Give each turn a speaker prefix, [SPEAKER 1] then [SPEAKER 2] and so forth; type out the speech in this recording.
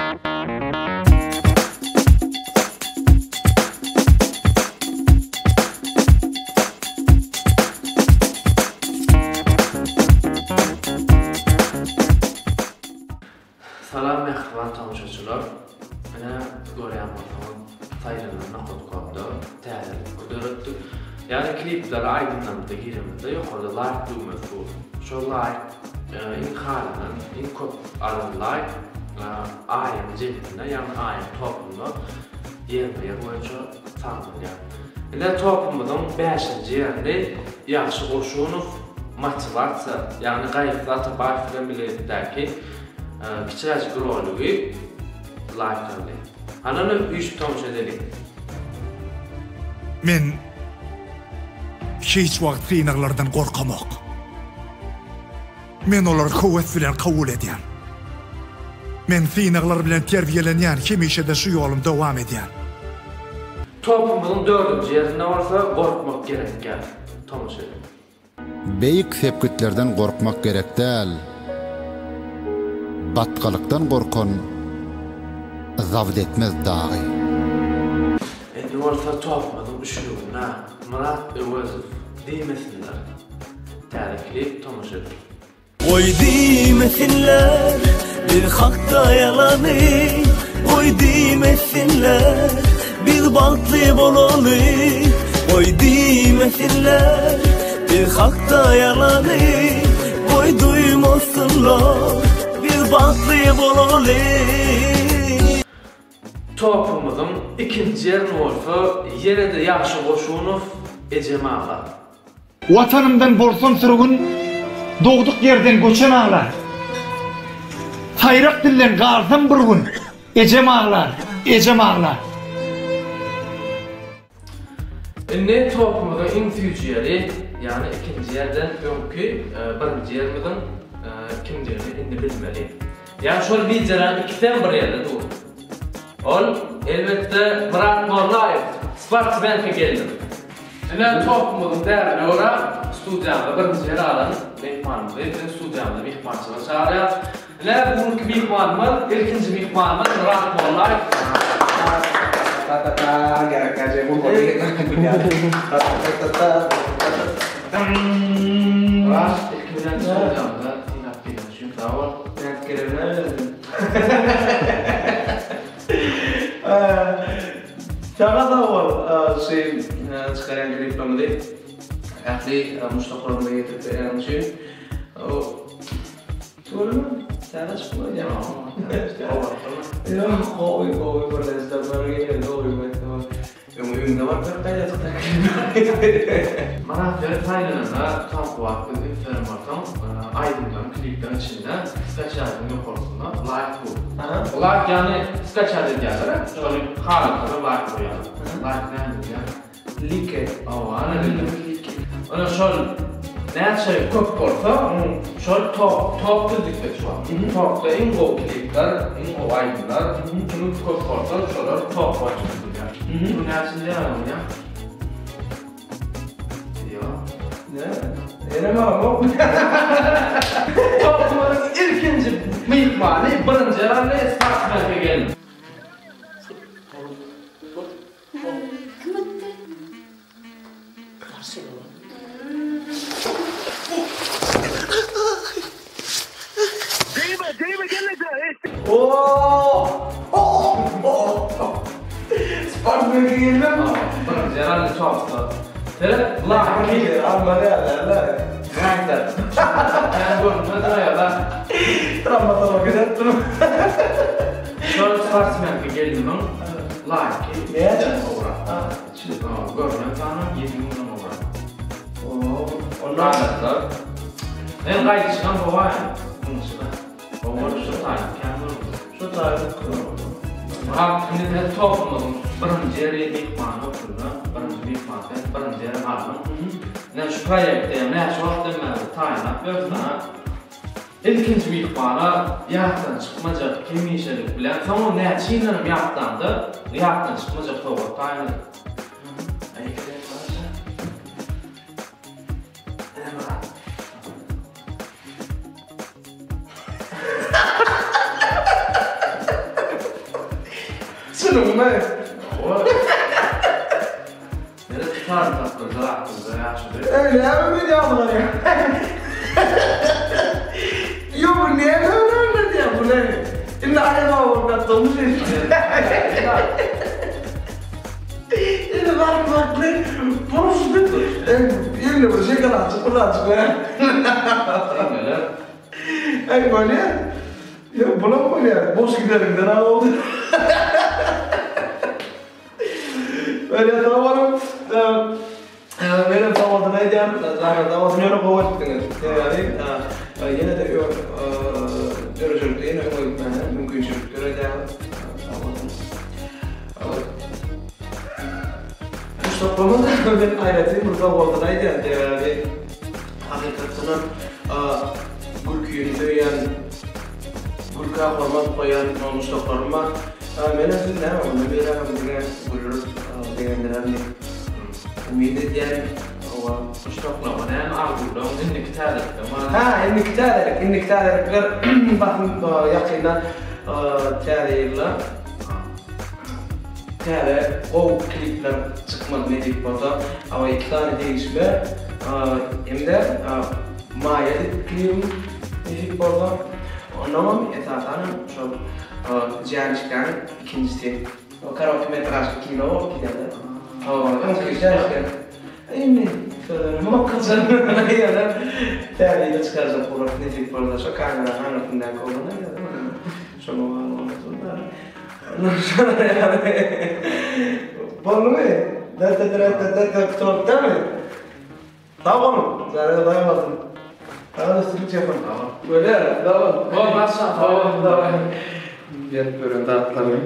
[SPEAKER 1] Salam mähriban tomaşaçylar. Ine görýän bolsaňyz saýlanan nokat komda täzelik döretdik. Ýagny kliplere aýdymlarymyza giremizde ýokarda laýk düwmesi dur. Şol laýk iň halanan, iň köp alan laýk aýyň jeminde, ýagny aýyň topunda ýerbe-ýer boýunça sanalýar. Ine topumyzyň bäşinji ýerini Ýagşy Goşunow Motiwasiýa, ýagny Gaýgysyz Atabaýew bilen bilelikdäki kiçiräjik roligi laýk aldy. Hany ony üýşüp tomaşa edeliň.
[SPEAKER 2] Men hiç wagt synaglardan gorkamok. Men olary höwes bilen kabul edýän. Men synaglar bilen terbiýelenýän, hemişe-de şu ýolum dowam edýän.
[SPEAKER 1] Topumyzyň dördünji ýerinde bolsa gorkmak gerekýär. Tomaşa ediň.
[SPEAKER 3] Beýik sepgitlerden gorkmak gerek däl. Batgalykdan gorkan zabt etmez dagy.
[SPEAKER 1] Indi bolsa topumyzyň üçlüginde Myrat Öwezow diýmesinler. Täze klip tomaşa ediň.
[SPEAKER 4] Goý diýmesinler biz hakda ýalany Goý diýmesinler biz bagtly bolaly Goý diýmesinler biz hakda ýalany Goý duýmasynlar biz bagtly bolaly
[SPEAKER 1] Topumyzyň ikinji ýerini bolsa ýene-de Ýagşy Goşunow Ejem aglar.
[SPEAKER 2] Watanymdan bolsam sürgün, Dogduk ýerden göçen aglar. Saýrak dilden galsam bir gün, Ejem aglar, ejem aglar.
[SPEAKER 1] Indi topumyzyň iň süýji ýeri, ýagny ikinji ýerden öňki birinji ýerimiziň kimdigini indi bilmeli. Ýagny şol wideolaryň ikisem bir ýerde dur. Ol, elbetde, Myrat Mollaýew, sportsmenka geldim. Ine, topumyzyň däbine görä, studiýamyza birinji ýer alan myhmanymyzy biziň studiýamyza myhmançylyga çagyrýarys. Ine, bu günki myhmanymyz, ilkinji myhmanymyz Myrat Mollaýew. Myrat, ilki bilen studiýamyza synap geleniň üçin sag bol.
[SPEAKER 5] Nädip gelerine öýlendim. Saňa sag bol şu çykarýan kliplerimizi ähli muşdaklarymyza ýetirip berýäniň üçin. Tüweleme täze çykdy öýdýän. Ýok gowy gowy birleşdi bir gelýär dogrymy aýtsam.
[SPEAKER 1] Öňe öňde baryp berip gaýdýardyk da. Myrat beri saýlananda soňky wagt biz üns beren bolsaň aýdymlaryň klipleriň içinde skaçadyň ýokarsynda laýk dur. Laýk ýagny skaçat edýärler şony halatlara laýk goýýarlar. Laýk näme diýýär?
[SPEAKER 5] Like.
[SPEAKER 1] Hawa ana like. Ine şol näçe köp bolsa şol top top düzdükde şu wagt. Topda iň gowy klipler, iň gowy aýdymlar kimiň köp bolsa şolar top boýunça düzülýär. Bu näçinji ýer bolýar? Ýok.
[SPEAKER 5] Ne? Enem alamok.
[SPEAKER 1] Topumyzyň ilkinji myhmany birinji ýer aldy sportsmenka geldi.
[SPEAKER 6] Kim ötdi?
[SPEAKER 1] Birinji ýer aldy topda. Seret, laýk.
[SPEAKER 5] Almaly ýaly.
[SPEAKER 1] Nätdi? Kän görünmedi aýaga.
[SPEAKER 5] Travmatologa giderdim.
[SPEAKER 1] Şol sportsmenka gelnimiň laýky
[SPEAKER 5] Näçe?
[SPEAKER 1] Gowrak. Görünen sanam 7000 gowrak.
[SPEAKER 5] Oo, onda
[SPEAKER 1] Adamlar. Men gaýdyşynam howa ýa. Muňşyna. Howa şu taýyn kän boldy.
[SPEAKER 5] şu taýyn
[SPEAKER 1] Murat indi sen topumyzyň birinji ýeri myhman hökmünde, birinji myhman sen birinji ýeri aldyň. Ine şu proýekte näçe wagtdan bäri taýynlap ýörüs ha. Ilkinji myhmana ýatdan çykmajak hemişelik bilen soňam näçe ýyldanam ýatlamda ýatdan çykmajak sowgat taýynladyk. Ine Myrat.
[SPEAKER 5] Çynyňmy?
[SPEAKER 1] Hawa. Meni tutar tapdyrjak aklymda ýaşuly.
[SPEAKER 5] Eý, näme bilýän bular ýa? Ýok, bu näme öwrenýär bu ne? Indi aýaga bolup ýatdygymyz Indi bak bakly buruşdy. Eline bir şokoladjyk bir zatjyk ber.
[SPEAKER 1] Teňňeler.
[SPEAKER 5] Eý bolýa. Ýok, bulam bolýar. Boş gideriňden az boldy. Bolýa sag boluň. Menem sag bolsun aýdýan. Jana sag bolsun ýöne gowy edipdiňiz. Sebäbi ýene-de döredijilikde ýene öňe gitmäne mümkinçilik döredýäňiz. Sag bolsun. Muşdaklaryma men aýratyn bir sag bolsun aýdýan. Sebäbi hakykatdanam gülkini söýýän, gülkä hormat goýýan muşdaklarym bar. Menem siz näme mundan beýlägem diňe güldürip begendirer diýip umyt edýän. Hawa.
[SPEAKER 1] Muşdaklaryňa näme arzuwlaryň indiki täzelikler bar?
[SPEAKER 5] Hä, indiki täzelik, indiki täzelikler basym ýakynda täze ýylda täze gowy klipler çykmaly nesip bolsa. Hawa iki sany degişme hem-de Maýa diýip klibim nesip bolsa. Onnoňam esasanam şol Jänişgäniň ikinjisi. O korotki metražly kino bolup gidýär-de. Hawa, öňki Jänişgä. Indi sözlerini okajan ýöne täze ýyla çykarjak bolarys nesip bolsa şo kameranyň aňyrsyndaky oglan aýdýar şoňa bagly bolmasyn-da. Boldumy? Dä-dä-dä-dä-dä gutardyk-damy? Sag boluň! Janyňyz sag bolsun! Saňa üstünlik Jepan. Bolýar, sag bol.
[SPEAKER 1] Bol, başla, sag bol.
[SPEAKER 5] Berip gören zatlarymy.